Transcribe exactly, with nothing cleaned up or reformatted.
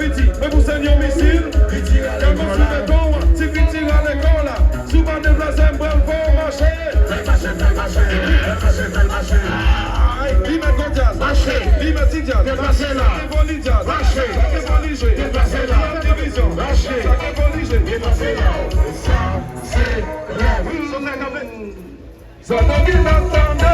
Piti, men pou sèn yon misil. Piti rale kò la. Kalman sou beton, ti piti rale kò la. Si w pa deplase, m pral fè w mache. Fè l mache, fè l mache, fè l mache, fè l mache. Ay, li mèt gwo djaz. Mache. Li mèt ti djaz. Deplase la. Sa ke fò li djaz. Mache. Sa ke fò li jwe. Deplase la. Divizyon. Mache. Sa ke fò li jwe. Deplase la. Sa se rèv. Sa fè kanpe. Sa nan ki n ap tande.